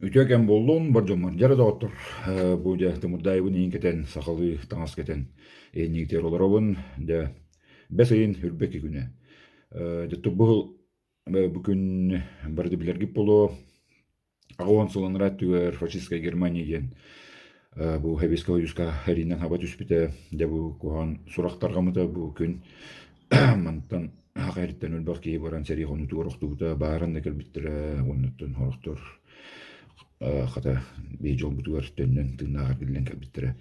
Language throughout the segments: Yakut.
Үтүө кэм буоллун, бар дьоммор. Дьэ эрэ доҕоттор, бу дьэ Тымырдаайыбын иин кэтэн, сахалыы таҥас кэтэн иһинньигитигэр олоробун. Дьэ, бэс ыйын үрбэки күнэ. Дьэ бу бу күн бары да билэргит буолуо, 80 сыл анараа өттүгэр фашистскай Германия диэн бу Сэбиэскэй Сойууска эриинэн хаба түспүтэ. Дьэ бу куһаҕан сурах тарҕаммыта бу күн мантан Саха сириттэн элбэх киһи баран сэрии хонуутугар охтубута, бааран да кэлбиттэрэ, уоннаттан сорохтор хата биһи дьолбутугар төннөн тыыннаах эргиллэн кэлбиттэрэ.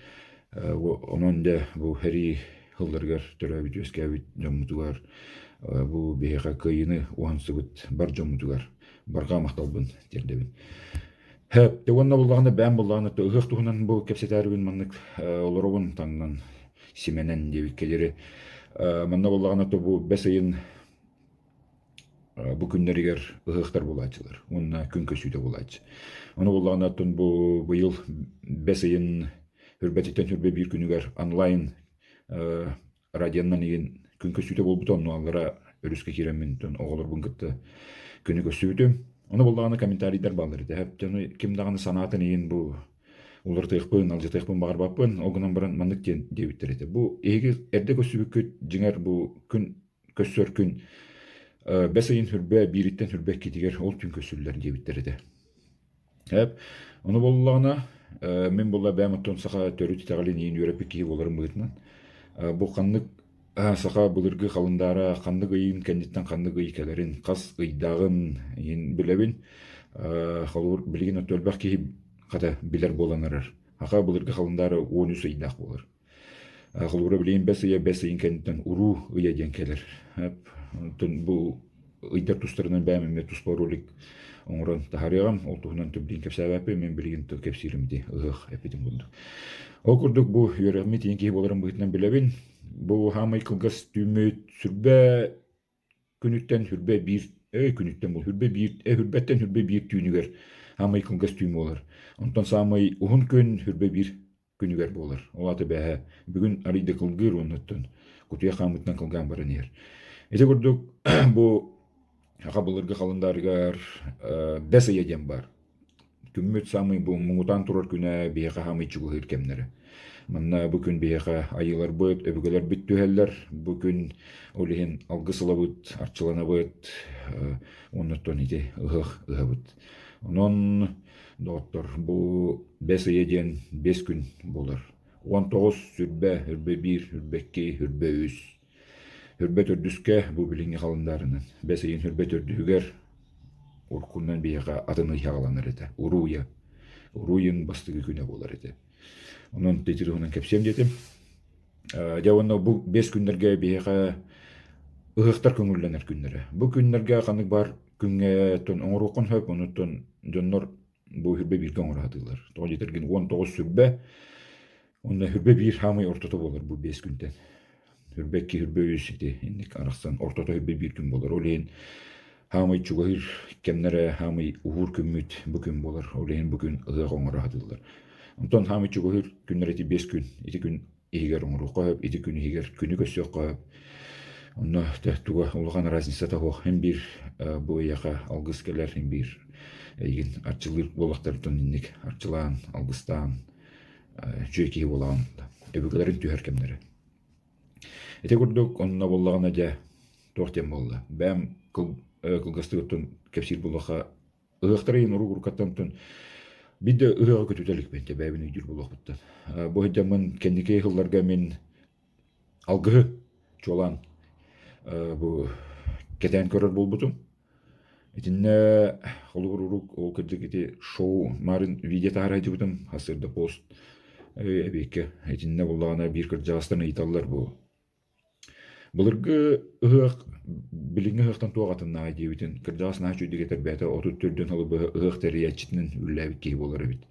Онон дьэ бу сэрии сылларыгар төрөөбүт-үөскээбит дьоммутугар, бу биһиэхэ кыайыыны уһансыбыт бар дьоммутугар барҕа махталбын тиэрдэбин. Һэп, уонна буллаҕына бэйэм буллаҕына ыһыах туһунан бу кэпсэтээрибин маннык олоробун таҥнан симэнэн диэбиккэ диэри манна буоллаҕына то бу бэс ыйын бу күннэригэр ыһыахтар буолааччылар уонна күн көсүүтэ буолааччы. Ону буоллаҕына оттон бу быйыл бэс ыйын үрбэтиттэн үрбэ биир күнүгэр онлайн радионан игин күн көсүүтэ буолбута онно аллара өрүскэ киирэммин оҕолорбун кытта күнү көрсүбүтүм. Ону буоллаҕына комментарийдар бааллар этэ. Ким даҕаны санаатын иһин бу уларытыахпын, алдьатыахпын баҕарбаппын, ол гынан баран маннык диэн диэбиттэр этэ. Бу эһиги эрдэ көрсүбүккүт, дьиҥэр бу күн көрсөр күн бэс ыйын хүрбэ биириттэн хүрбэ иккитигэр ол күн көрсүллэр диэбиттэр этэ. Эп, ону буоллаҕына, мин буолла бэйэм оттон саха төрүт итэҕэлин иин үөрэппит киһи буоларым быһыытынан, бу ханнык саха былыргы халындаара ханнык ыйын кэнниттэн ханнык ый кэлэрин, хас ыйдааҕын иин билэбин. Холобур, билигин оттон элбэх киһи хата билэр буолан эрэр. Аха былыргы халындаары 13 ыйдаах буолар. Холобура билигин бэс ыйа бэс ыйын кэнниттэн уруу ыйа диэн кэлэр. Оттон бу ыйдар тустарынан бэйэм эмиэ туспа ролик оҥорон таһаарыаҕым. Ол туһунан билигин кэпсээбэппин, мин билигин кэпсиирим ити ыһыах эппитим курдук. Ол курдук бу үөрэҕим тиийэн киһи буоларым быһыытынан билэбин. Бу хаамай кылгас түүммүт сүрбэ күнүттэн хүрбэ биир өй күнүттэн бу хүрбэ биир хүрбэттэн хүрбэ биир түүнүгэр саамай кылгас түүн буолар. Онтон саамай уһун күн хүрбэ биир күнүгэр буолар. Ол аата бээһэ бүгүн арыйда да кылгыыр уоннаттан кутуйах хаамыытынан кылгаан баран иһэр. Ити курдук бу саха былыргы халындаарыгар бэс ыйа диэн баар. Күммүт саамай бу муҥутаан турар күнэ биһиэхэ саамай чугаһыыр кэмнэрэ. Манна бу күн биһиэхэ айыыларбыт, өбүгэлэрбит түһэллэр. Бу күн ол иһин алгыс ылабыт, арчыланабыт, оннуттан ити ыһыах ыһабыт. Онон, доҕоттор, бу бэс ыйа диэн биэс күн буолар. 19, сүрбэ, үрбэ биир, үрбэ икки, үрбэ үс. Үрбэ төрдүскэ бу билиҥҥи халындаарынан бэс ыйын үрбэ төрдүһүгэр уруккунан биһиэхэ атын ый аҕаланар этэ. Уруу ыйа. Уруу ыйын бастакы күнэ буолар этэ. Онон ити туһунан кэпсиэм диэтим. Дьэ уонна бу биэс күннэргэ биһиэхэ ыһыахтар көҥүллэнэр күннэрэ. Бу күннэргэ ханнык баар күҥҥэ оҥоруоххун сөп, онуттан дьоннор бу үрбэ бииргэ оҥоро сатыыллар. Тоҕо диэтэргин 19 сүрбэ Онно хүрбэ биир саамай ортото буолар бу биэс күнтэн. Хүрбэ икки, хүрбэ үс ити инник арахсан ортото хүрбэ биир күн буолар. Ол иһин саамай чугаһыыр кэмнэрэ, саамай уһуур күммүт бу күн буолар. Ол иһин бу күн ыһыах оҥоро сатыыллар. Онтон саамай чугаһыыр күннэр ити биэс күн. Ити күн иһигэр оҥоруохха сөп, ити күн иһигэр күнү көрсүөххэ сөп. Онно туга улахан разницата суох. Һин биир бу эйиэхэ алгыс кэлэр, һин биир эйигин арчылыыр буоллахтарыттан инник арчылаан, алгыстаан үчүгэй киһи буолаҕын өбүгэлэрин түһэр кэмнэрэ. Ити курдук онно буоллаҕына дьэ туох диэн буолла бэйэм кылгастык оттон кэпсиир буоллахха ыһыахтар ыйын урук уруккаттан оттон биир да ыһыаҕы көтүтэ иликпин дьэ бэйэбин өйдүүр буолуохпуттан бу сылдьаммын кэнники сылларга мин алгыһы чуолаан бу кэтээн көрөр буолбутум Итиннэ холобур урук ол кырдьык ити шоу марын видео таһаара сылдьыбытым сарсыарда пост эбиэккэ итиннэ буоллаҕына биир кырдьаҕастан ыйыталлар бу былыргы ыһыах билиҥҥи ыһыахтан туох атыннааҕый диэбитин кырдьаҕас наһаа үчүгэйдик этэр бэйэтэ 34 сылы быһа ыһыах тэрийээччитинэн үлэлээбит киһи буолар эбит.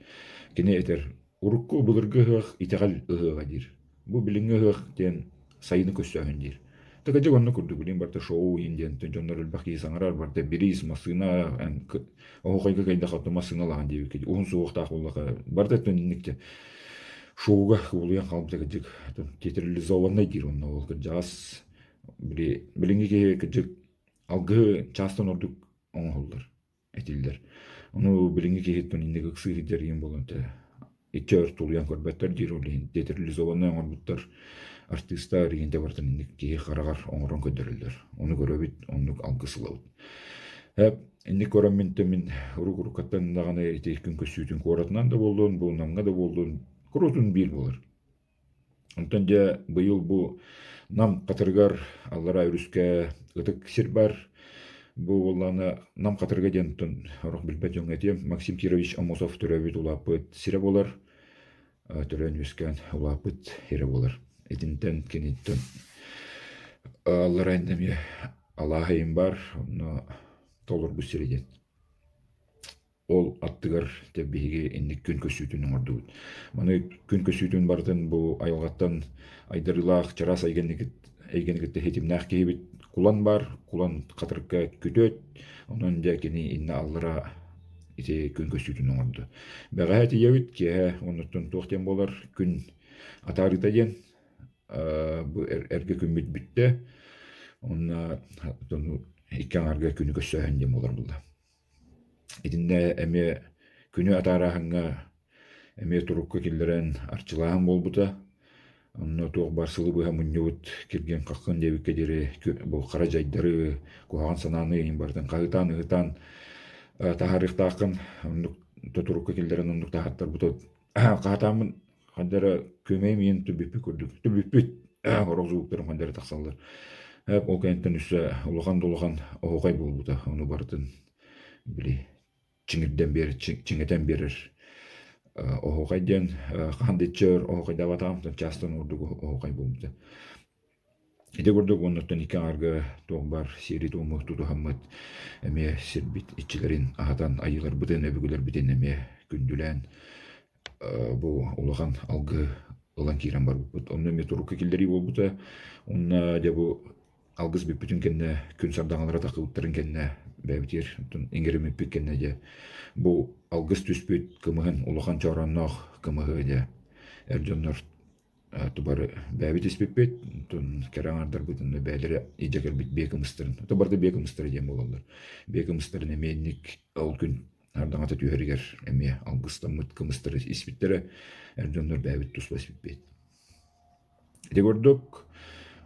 Кини этэр Урукку былыргы ыһыах итэҕэл ыһыаҕа диир. Бу билиҥҥи ыһыах диэн сайыны көрсөөһүн диир. Тыкадьык онно курдук билигин барыта шоу иһин диэн дьоннор элбэх киһи саҥарар барыта бириис, массыына, оһуохайга кэллэххэ оттон массыыналаһан диэбиккит уһун суһуохтаах буоллаха барыта өттүн инник дьэ шоуга кубулуйан хаалбыта кырдьык театрализованнай диир онно ол кырдьаҕас били билиҥҥи киһи кырдьык алгыһы чаастан ордук оҥоһуллар этиллэр. Ону билиҥҥи киһиттэн инник ыксыы сылдьар игин буолан этэ. Икки өр тулуйан көрбөттөр диир ол иһин театрализованнай оҥорбуттар артыыстар игин да барытын инник киһи хараҕар оҥорон көрдөрөллөр. Ону көрөбүт, оннук алгыс ылабыт. Эп инник көрөн мин урук-уруккаттан даҕаны ити күн көссүүтүн куоратынан да буоллун, бу Намҥа да буоллун, куруутун биир буолар. Онтон дьэ быйыл бу Нам Хатырыгар аллараа өрүскэ ытык сир баар. Бу буоллаҕына Нам Хатырыга диэн оттон орох билбэт дьоҥҥо этиэм. Максим Кирович Аммосов төрөөбүт улааппыт сирэ буолар. Төрөөн үөскээн улааппыт сирэ буолар. Итинтэн киниттэн аллараа эмиэ алааһайым баар. Онно толорбут сирэ диэн. Ол аттыгар дьэ биһиги инник күн көссүүтүн оҥордубут. Маны күн көссүүтүн барытын бу айылҕаттан айдарыылаах чараас эйгэни эйгэни кытта ситимнээх киһибит Кулан баар, Кулан хатырыкка күтүөт, онон дьэ кини иннэ аллара ити күн көссүүтүн оҥордо. Бэҕэһээ тиийэбит, киэһэ оннуттан туох диэн буолар, күн атаарыыта диэн бу эргэ күммүт бүттэ, уонна икки аҥарга күнү көрсөөһүн диэн буолар буолла. Итиннэ эмиэ күнү атаарааһыҥҥа эмиэ турукка киллэрэн арчылааһын буолбута. Онно туох баар сылы быһа мунньубут киргин-хаххын диэбиккэ диэри бу хара дьайдары, куһаҕан санааны иһин барытын хаһыытаан-ыһытаан таһаарыахтааххын. Оннук турукка киллэрэн оннук таһааттарбыта хаһатааммын ханна эрэ күөмэйим иһин түбүппүт курдук түбүппүт орох звуктарым ханна эрэ тахсаллар ол кэнниттэн өссө улахан да улахан оһуохай буолбута ону барытын били чиҥирдэн биэрэр чиҥэтэн биэрэр оһуохай диэн хаһан да иччэ өр оһуохайдаабатаҕым чаастан ордук оһуохай буолбута Ити курдук уоннуттан икки аҥарга туох баар сиэри-туому тутуһаммыт эмиэ сирбит иччилэрин аһатан айыыларбытын, өбүгэлэрбитин эмиэ күндүлээн бу улахан алгыһы ылан киирэн барбыппыт. Онно эмиэ турукка киллэрии буолбута. Уонна дьэ бу алгыс бүппүтүн кэннэ, күн сардаҥалара тахсыбыттарын кэннэ бэйэбитигэр иҥэриммиппит кэннэ дьэ бу алгыс түспүт кымыһын улахан чооронноох кымыһы дьэ эр дьоннор Тубары бэйэбит испиппит, онтон кэрэ аҥаардарбытын бэйэлэрэ илдьэ кэлбит биэ кымыстарын, ото барыта биэ кымыстара диэн буолаллар. Биэ кымыстарын эмиэ инник ол күн ардаҥата түһэригэр эмиэ алгыстаммыт кымыстары испиттэрэ, эр дьоннор бэйэбит туспа испиппит. Ити курдук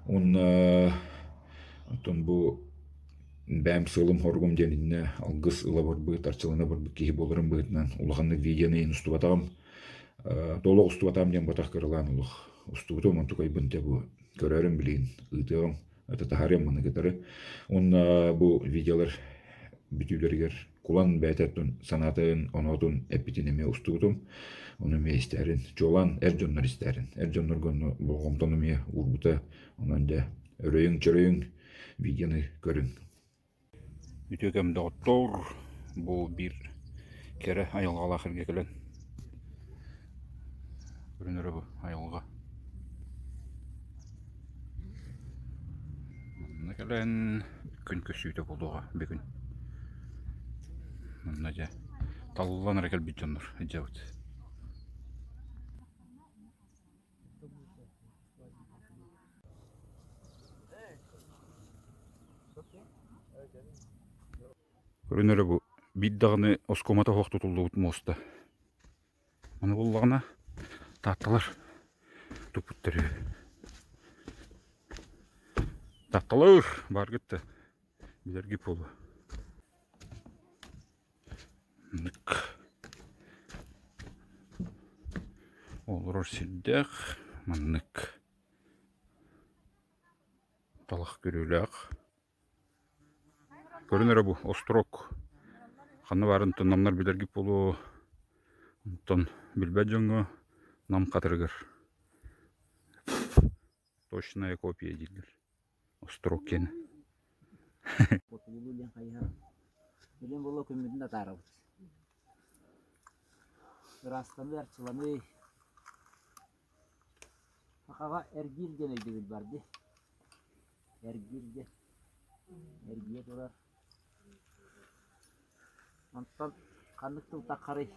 уонна оттон бу бэйэм сыалым-соругум диэн иннэ алгыс ыла барбыт, арчылана барбыт киһи буоларым быһыытынан улаханнык видеоны иһин устубатаҕым. Толук устубатаҕым диэн батах кыралаан олох устубутум онтукайбын дьэ бу көрөөрүм билигин ыытыаҕым это таһаарыам маны кытары уонна бу видеолар бүтүүлэригэр кулан бэйэтэ санаатын оноотун эппитин эмиэ устубутум ону эмиэ истээрин чуолаан эр дьоннор истээрин эр дьоннорго онно болҕомтону эмиэ уурбута онон дьэ өрөйүҥ-чөрөйүҥ видеоны көрүҥ Үтүө кэм доҕоттоор, бу биир кэрэ айылҕалаах сиргэ кэлэн көрүн эрэ бу айылҕа. Манна кэлэн күн көссүүтэ буолуоҕа бүгүн. Манна дьэ талыллан эрэ кэлбит дьоннор сылдьабыт. Көрүн эрэ бу биир даҕаны оскуомата суох тутуллубут муоста. Ону буллаҕына Таатталар туппуттар үһү. Таатталар бааргыт да билэргит буолуо. Маннык олорор сирдээх маннык талах күрүөлээх көрүн эрэ бу острог ханна баарын намнар билэргит буолуо онтон билбэт дьоҥҥо Нам хатырыгар точная копия дииллэр Острог киэнэ Хотугулуу диэн хайыһар. Билин буолуо күммүтүн атаарабыт. Ыраастаныы, арчыланыы. Сахаҕа эргиир диэн өйдөбүл бар дии. Эргиир диэн. Эргийэ турар. Онтон ханнык тыл таххарый?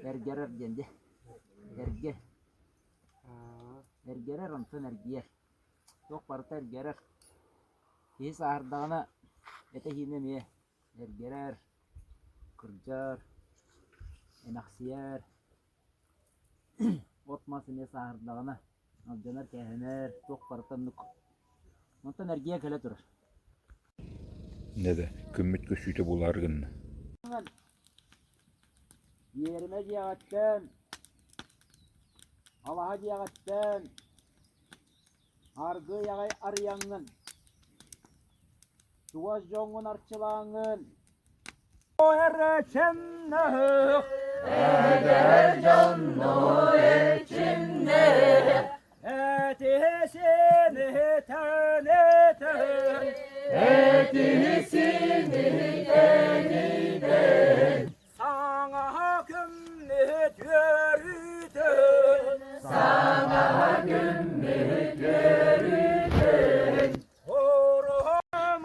Эргэрэр диэн дии. Эргэ. Эргэрэр онтон эргийэр. Туох барыта эргэрэр. Киһи сааһырдаҕына этэ-сиинэ эмиэ эргэрэр, кырдьар, эмэхсийэр, от-мас эмиэ сааһырдаҕына алдьанар-кээһэнэр, туох барыта оннук. Онтон эргийэ кэлэ турар. Дьэ да, күммүт көссүүтэ буолаары гынна. Иэримэ дьиэҕиттэн, алаһа дьиэҕиттэн Аргыый аҕай арыйаҥҥын, чугас дьоҥҥун арчылааҥҥын Эрчимнээх, Эдэр дьонно эрчимнээх, Этиһисини тэнитэн, Этиһисини тэнитэн, Саҥа күммүт үөрүүтүн, Саҥа күммүт үөрүүтүн,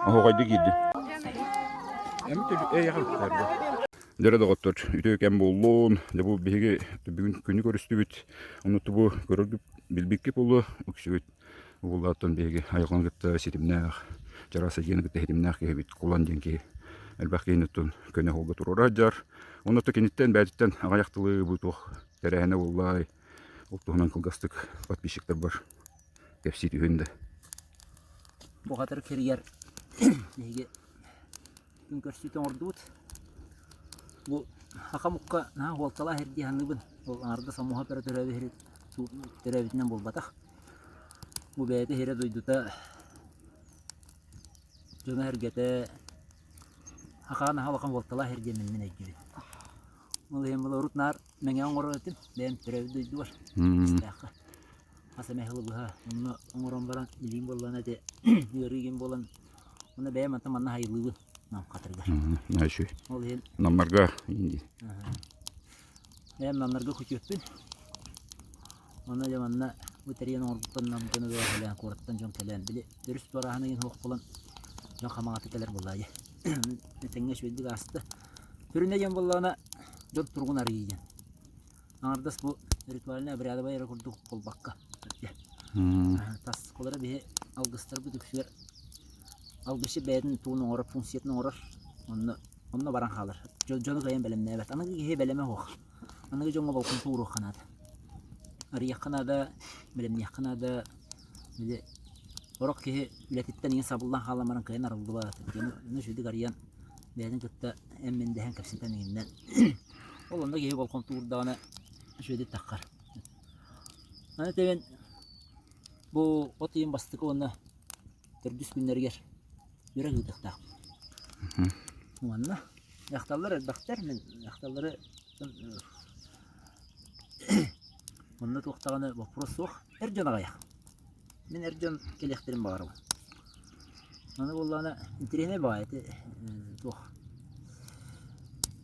Оһоҕойду киирдим. Дьэ доҕоттор, үтүө кэм буоллун. Дьэ бу биһиги бүгүн күнү көрүстүбүт. Ону тубу көрөргүт билбиккит буолуо үксүбүт. Уоллааттан биһиги айылҕаны кытта ситимнээх, чараас эйгэни кытта ситимнээх киһибит Кулан диэн киһи элбэх киһини оттон көнө уолга туруора сылдьар. Онно киниттэн бэйэтиттэн аҕыйах тылы бу туох тэрээһинэ буоллай, ол туһунан кылгастык подписчиктарбар кэпсии түһүн да. Бу хатыр киригэр биһиги күн көрсүүтэ оҥордубут. Бу саха омукка наһаа суолталаах сир дии саныыбын. Ол аҥардас омуһа эрэ төрөөбүт төрөөбүтүнэн буолбатах. Бу бэйэтэ сирэ-дойдута, дьоно-сэргэтэ сахаҕа наһаа улахан суолталаах сир диэн мин өйдүүбүн. Ол иһин была урут наар мэҥэ оҥорор этим, бэйэм төрөөбүт дойдубар, Кистээххэ. Хас эмэ сылы быһа онно оҥорон баран билигин буоллаҕына ити ыарыы игин буолан Уонна бэйэм онтон манна хайылыыбын Нам хатырыгар. Наһаа Ол иһин Намнарга инди. Бэйэм намнарга күтүөппүн. Онно дьэ манна бу тэрийэн оҥорбуттан нам дьоно бөҕө кэлэн, куораттан дьон кэлэн, били өрүс туорааһын ыйын суох буолан дьон хамаҕата кэлэр буоллаа дьэ. Этэҥҥэ үчүгэйдик ааста. Сүрүнэ диэн буоллаҕына дьон туругун арыйыы диэн. Аҥардас бу ритуальнай обрядовай эрэ курдук буолбакка тас холоро биһи алгыстарбыт үксүгэр алгысчыт бэйэтин тугун оҥорор функциятын оҥорор онно онно баран хаалар дьону кыайан бэлэмнээбэт аныгы киһи бэлэмэ суох аныгы дьоҥҥо болҕомто ууруохха наада арыйыахха наада бэлэмниэххэ наада били сорох киһи үлэтиттэн иҥин сабыллан хаалан баран кыайан арыллыбат дьону үчүгэйдик арыйан бэйэтин кытта эн-мин дэһэн кэпсэтэн иҥиннэн Ол онно киһи болҕомто уурдаҕына үчүгэйдик таххар. Аны тэбэн бу от ыйын бастакы уонна төрдүс күннэригэр үөрэх ыытыахтаахпын. Уонна дьахталлар элбэхтэр, мин дьахталлары онно туох даҕаны боппуруос суох. Эр дьон аҕыйах. Мин эр дьон кэлиэхтэрин баҕарабын. Аны буоллаҕына интэриэһинэй баҕайы ити туох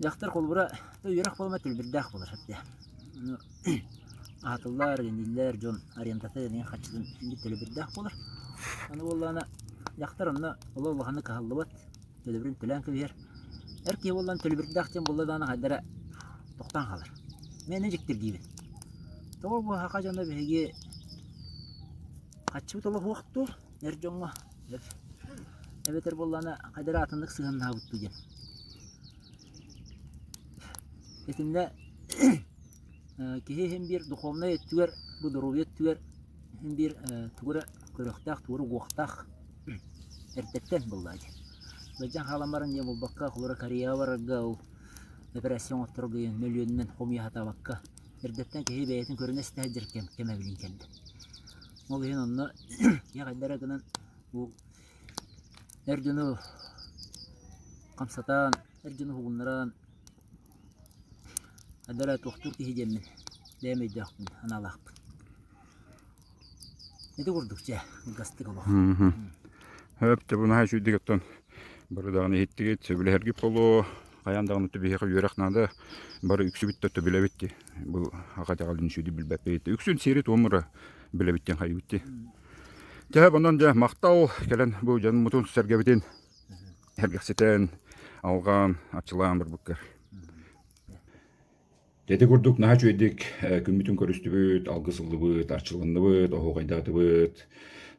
дьахтар холобура үөрэх буолума төлөбүрдээх буолар этэ. Ону аһатыллар, инниллэр дьон арендата эҥин харчытын биир төлөбүрдээх буолар. Аны буоллаҕына дьахтар онно олох улаханнык кыһаллыбат, төлөбүрүн төлөөн кэбиһэр. Эр киһи буоллаҕына төлөбүрдээх диэн буолла даҕаны хайдах эрэ тохтоон хаалар. Мин эмиэ дьиктиргиибин. Тоҕо бу саха дьоно биһиги хаччыбыт олох суох дуу эр дьоҥҥо эбэтэр буоллаҕына хайдах эрэ атыннык сыһыаннаһабыт дуу диэн. Итиннэ киһи иһин биир духовнай өттүгэр бу доруобуйа өттүгэр иһин биир тугу эрэ көрүөхтээх, тугу эрэ угуохтаах эрдэттэн буоллаҕа дии. Ыалдьан хаалан баран диэн буолбакка, холобура Кореяҕа барарга ол эпэрээссийэ оҥотторорго диэн мөлүйүөнүнэн хомуйа сатаабакка эрдэттэн киһи бэйэтин көрүнэ истэ сылдьар кэм кэмэ билин кэллэ. Ол иһин онно киһи хайдах эрэ гынан бу эр дьону хамсатан, эр дьону уһугуннаран хайдах эрэ туохтуур киһи диэммин бэйэм өйдөөхпүн, санаалаахпын. Ити курдук чэ, кылгастык олох. Хөп, дьэ бу наһаа үчүгэйдик оттон бары даҕаны иһиттигит, сөбүлэһэргит буолуо. Хайаан даҕаны биһиэхэ үөрэх наада. Бары үксүбүт да билэбит дии. Бу аҕа итэҕэлин үчүгэйдик билбэппит. Үксүн сиэри-туому эрэ билэбит диэн хайыбыт дии. Дьэ, онон дьэ махтал кэлэн бу дьоммутун сэргэбитин сэргэхситэн, алҕаан, арчылаан барбыккар. Ити курдук наһаа үчүгэйдик күммүтүн көрүстүбүт, алгыс ыллыбыт, арчыланныбыт, оһуохайдаатыбыт.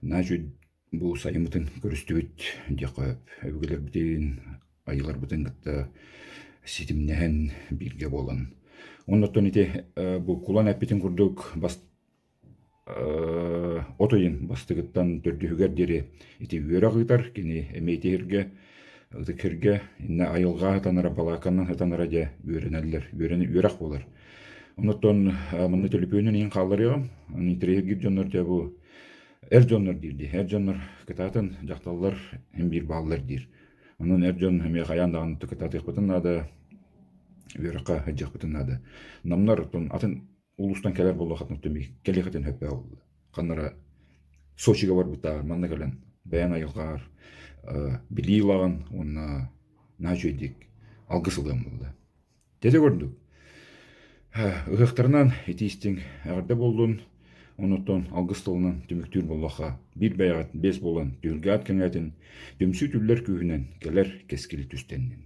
Наһаа үчүгэй. Бу сайыммытын көрүстүбүт диэххэ сөп. Өбүгэлэрбитин, айыларбытын кытта ситимнэһэн бииргэ буолан. Оннуттан ити бу кулан эппитин курдук бас от ыйын бастыгыттан төрдүһүгэр диэри ити үөрэх ыытар, кини эмиэ ити сиргэ, ытык сиргэ иннэ айылҕа сытанара, балааканнан сытанара дьэ үөрэнэллэр, үөрэн үөрэх буолар. Оннуттан манна төлөпүөнүн иһин хаалларыаҕым. Интэриэһиргиир дьоннор дьэ бу Эр дьоннор диир дии. Эр дьоннор кытаатын, дьахталлар син биир бааллар диир. Онон эр дьон эмиэ хайаан даҕаны кытаатыахпытын наада, үөрэххэ сылдьыахпытын наада. Намнар оттон атын улуустан кэлэр буоллаххытына кэлиэххитин сөп буолла. Ханна эрэ Сочига барбыттааҕар манна кэлэн бэйэҥ айылҕаҕар билии ылаҕын уонна наһаа үчүгэйдик алгыс ылыаҥ буолла. Дьэ курдук, ыһыахтарынан итии-истиҥ эҕэрдэ буоллун, онуттан алгыс тылынан түмүктүүр буоллахха, биир бэйэҕит биэс буолан түһүлгэ аат кэҥээтин, түмсүү түллэр күүһүнэн кэлэр кэскил түстэннин.